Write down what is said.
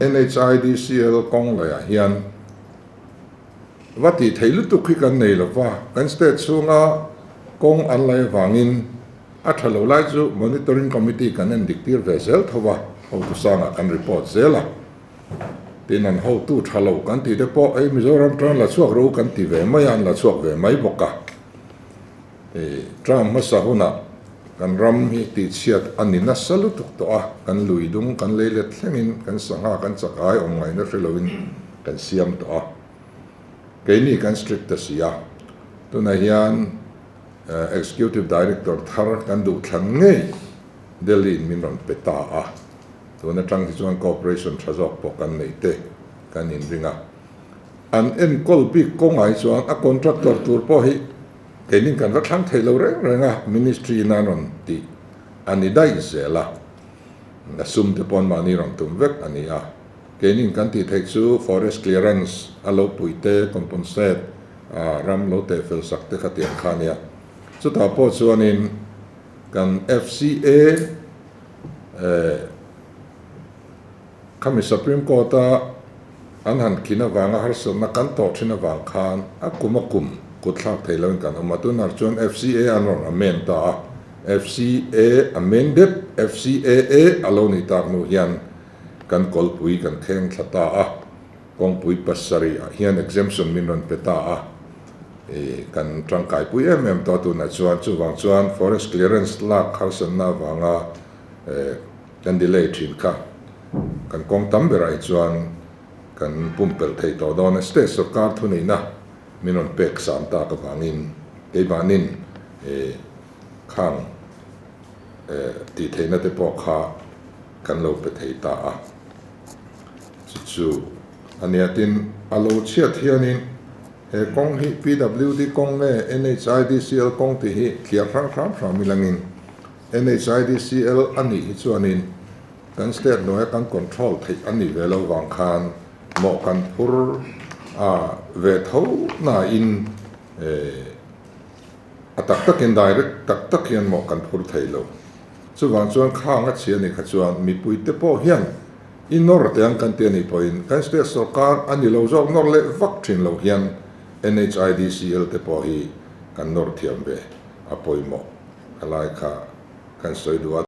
NHIDCL kawng laihah hian va tih theih lutuk hi kan nei lo va, kan state chhunga kawng an laih avangin a tha lo lai chu Monitoring Committee kan en dik tir ve zel tho va, hotu sangah kan report zel a. Tin an hotu tha lo kan tih te pawh hei Mizoram tan la chhuak ro kan ti ve mai a, an la chhuak ve mai bawk a. Term hmasa hunah kan ram hi tihchhiat a ni nasa lutuk tawh a, kan lui dung kan lei let thlengin kan sangha kan chakai awm ngaihna hre loin kan siam tawh a, keini kan strict ta si a, tunah hian Executive Director thar kan duh thlan ngei Delhi in min rawn pe ta a, tun atang hi chuan cooperation tha zawk pawh kan neih te kan inring a. An enkawl bik kawngah hi chuan a contractor tur pawh hi keinin kan va thlang thei lo reng reng a, ministry in an rawn tih a ni daih zel a, a sum te pawh mahni rawn tum vek a ni a. Keinin kan tih theih chu forest clearance a lo pui te, compensate a ram lo teh fel sak te kha tiang kha a nia. Chutah pawh chuanin kan FCA eh Khami Supreme Court a an han khin avanga harsatna kan tawh thin avang khan a kum a kum kut thlak thei loin kan awm a, tunah chuan FCA an rawn amend ta a, FCA amended, FCAA a lo nih tak hnu hian kan kawlpui kan kheng thla ta a, kawngpui pasarih ah hian exemption min rawn pe ta a, ih kan tangkaipui em em tawh a tunah chuan, chuvang chuan forest clearance lak harsatna avanga eh. Kan delay thin kha kan kawng tam berah hi chuan kan pumpelh thei tawh dawn a, state sorkar thuneihna min rawn pek sam tak avangin keimahnin khang tih theihna te pawh kha kan lo pe thei ta a. Chu chu a nia tin a lo chhiat hianin he kawng hi PWD kawng nge NHIDCL kawng tih hi thliar hrang hram hram ilangin NHIDCL a nih hi chuanin kan state hnuaia kan control theih a nih ve lo vang khan mawh kan phur a ve tho nain a tak takin direct tak tak hian mawh kan phur thei lo. Chuvang chuan khang a chhia nih kha chuan mipuite pawh hian i nawr teh ang kan ti a nih pawhin kan state sorkar a ni lo zawk nawr leh vak thin lo hian NHIDCL te pawh hi kan nawr thiam ve a pawimawh. A lai kha kan sawi duh a.